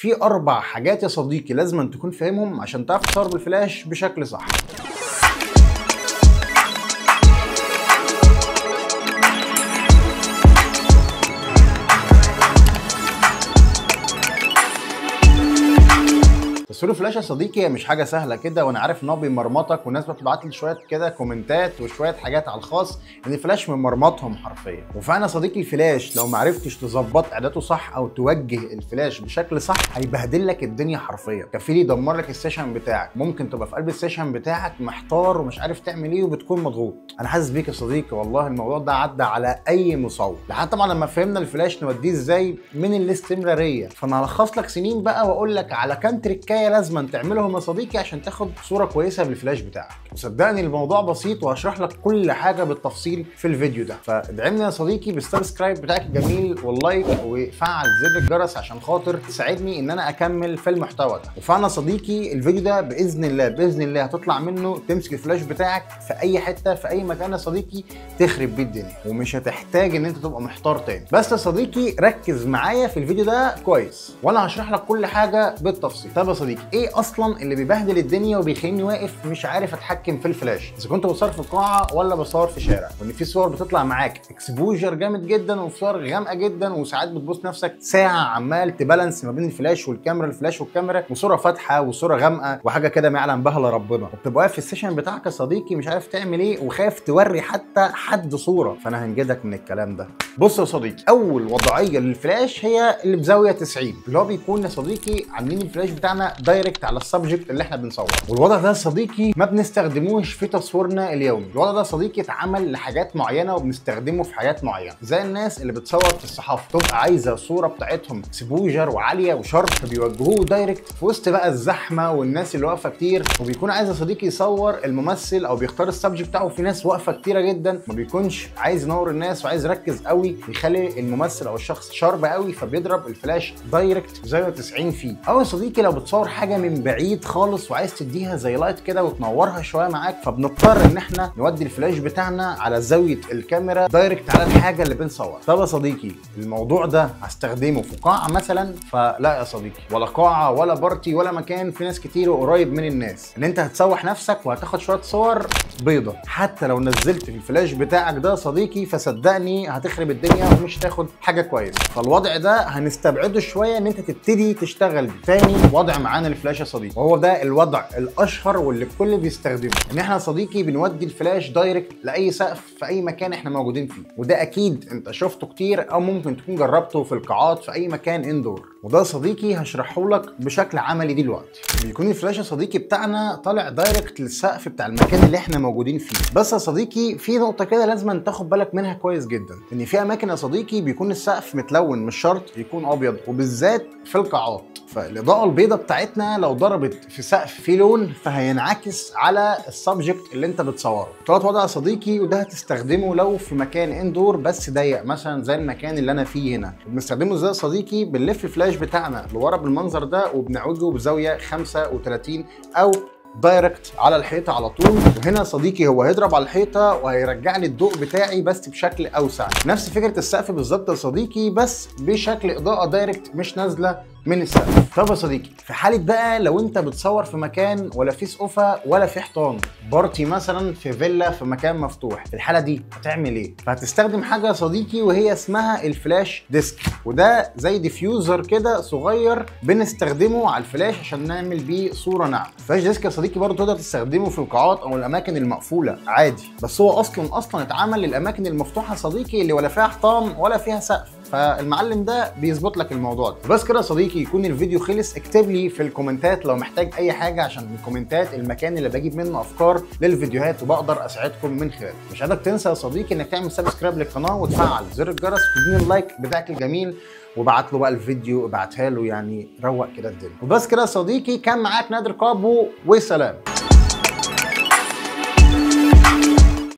في 4 حاجات يا صديقي لازم تكون فاهمهم عشان تعرف تصور بالفلاش بشكل صح. تصوير الفلاش يا صديقي مش حاجة سهلة كده، وانا عارف ان هو بيمرمطك، والناس بتبعت لي شوية كده كومنتات وشوية حاجات على الخاص ان الفلاش ممرمطهم حرفيا. وفعلا يا صديقي الفلاش لو ما عرفتش تظبط اعداته صح او توجه الفلاش بشكل صح هيبهدل لك الدنيا حرفيا، كفيل يدمر لك ال session بتاعك. ممكن تبقى في قلب ال session بتاعك محتار ومش عارف تعمل ايه وبتكون مضغوط. انا حاسس بيك يا صديقي والله، الموضوع ده عدى على اي مصور. لحد طبعا لما فهمنا الفلاش نوديه ازاي من الاستمرارية، فانا هلخص لك سنين بقى واقول لك على كام تريكايه لازم تعملهم يا صديقي عشان تاخد صوره كويسة بالفلاش بتاعك. وصدقني الموضوع بسيط وهشرح لك كل حاجة بالتفصيل في الفيديو ده، فادعمني يا صديقي بال subscribe بتاعك الجميل وال like وفعل زر الجرس عشان خاطر تساعدني ان انا اكمل في المحتوى ده. وفعلا يا صديقي الفيديو ده باذن الله باذن الله هتطلع منه تمسك الفلاش بتاعك في اي حتة في اي مكان يا صديقي تخرب بيه الدنيا، ومش هتحتاج ان انت تبقى محتار تاني. بس يا صديقي ركز معايا في الفيديو ده كويس وانا هشرح لك كل حاجة بالتفصيل. طب يا صديقي ايه اصلا اللي بيبهدل الدنيا وبيخليني واقف مش عارف اتحكم في الفلاش، اذا كنت بصور في قاعة ولا بصور في شارع؟ وان في صور بتطلع معاك exposure جامد جدا وصور غامقه جدا، وساعات بتبص نفسك ساعة عمال ت balance ما بين الفلاش والكاميرا، الفلاش والكاميرا، وصوره فاتحة وصوره غامقه وحاجه كده ما يعلم بها الا ربنا، وبتبقى واقف في ال session بتاعك يا صديقي مش عارف تعمل ايه وخايف توري حتى حد صوره. فانا هنجدك من الكلام ده. بص يا صديقي، اول وضعية للفلاش هي اللي بزاوية 90، اللي هو بيكون يا صديقي عاملين الفلاش بتاعنا direct على ال subject اللي احنا بنصوره. والوضع ده يا صديقي ما بنستخدموش في تصويرنا اليومي. الوضع ده يا صديقي اتعمل لحاجات معينة وبنستخدمه في حاجات معينة، زي الناس اللي بتصور في الصحافة تبقى عايزه الصورة بتاعتهم exposure وعاليه و sharp، فبيوجهوه direct في وسط بقى الزحمة والناس اللي واقفة كتير، وبيكون عايز يا صديقي يصور الممثل او بيختار ال subject بتاعه في ناس واقفة كتيرة جدا، ما بيكونش عايز ينور الناس وعايز يركز قوي يخلي الممثل او الشخص sharp قوي، فبيضرب ال flash direct زاوية 90 فيه. او يا صديقي لو بتصور حاجة من بعيد خالص وعايز تديها زي light كده وتنورها شوية معاك، فبنضطر ان احنا نودي الفلاش بتاعنا على زاوية الكاميرا direct على الحاجة اللي بنصورها. طب يا صديقي الموضوع ده هستخدمه في قاعة مثلا؟ فلا يا صديقي، ولا قاعة ولا party ولا مكان في ناس كتير وقريب من الناس، ان انت هتسوح نفسك وهتاخد شوية صور بيضة. حتى لو نزلت في الفلاش بتاعك ده يا صديقي فصدقني هتخرب الدنيا ومش تاخد حاجة كويسة. فالوضع ده هنستبعده شوية ان انت تبتدي تشتغل بيه. تاني وضع معانا الفلاش يا صديقي، وهو ده الوضع الاشهر واللي الكل بيستخدمه، ان احنا يا صديقي بنودي ال flash direct لاي سقف في اي مكان احنا موجودين فيه، وده اكيد انت شفته كتير او ممكن تكون جربته في القاعات في اي مكان indoor. وده يا صديقي هشرحه لك بشكل عملي دلوقتي. بيكون الفلاش يا صديقي بتاعنا طالع direct للسقف بتاع المكان اللي احنا موجودين فيه. بس يا صديقي في نقطة كده لازم تاخد بالك منها كويس جدا، ان في اماكن يا صديقي بيكون السقف متلون، مش شرط يكون ابيض، وبالذات في القاعات. فالاضاءه البيضاء بتاعتنا لو ضربت في سقف فيه لون فهينعكس على ال subject اللي انت بتصوره. تلات وضع يا صديقي، وده هتستخدمه لو في مكان indoor بس ضيق، مثلا زي المكان اللي انا فيه هنا. بنستخدمه ازاي يا صديقي؟ بنلف الفلاش بتاعنا لورا بالمنظر ده وبنعوجه بزاوية 35 او direct على الحيطة على طول. وهنا صديقي هو هيضرب على الحيطة وهيرجع لي الضوء بتاعي بس بشكل اوسع، نفس فكرة السقف بالظبط يا صديقي، بس بشكل اضاءه direct مش نازله من السقف. طب يا صديقي في حاله بقى لو انت بتصور في مكان ولا في سقوفه ولا في حيطان، party مثلا في فيلا في مكان مفتوح، في الحالة دي هتعمل ايه؟ فهتستخدم حاجة يا صديقي وهي اسمها ال flash disc، وده زي diffuser كده صغير بنستخدمه على الفلاش عشان نعمل بيه صوره ناعمة. ال flash disc يا صديقي برضه تقدر تستخدمه في القاعات او الاماكن المقفولة عادي، بس هو اصلا اتعمل للاماكن المفتوحة يا صديقي اللي ولا فيها حيطان ولا فيها سقف، فالمعلم ده بيظبط لك الموضوع ده. بس كده يا صديقي يكون الفيديو خلص. اكتب لي في الكومنتات لو محتاج اي حاجة، عشان الكومنتات المكان اللي بجيب منه افكار للفيديوهات وبقدر اساعدكم من خلاله. مش عايزك تنسى يا صديقي انك تعمل subscribe للقناة وتفعل زر الجرس وتديني ال like بتاعك الجميل، وابعت له بقى الفيديو، ابعتها له، يعني روق كده الدنيا. وبس كده يا صديقي، كان معاك نادر كابو، وسلام.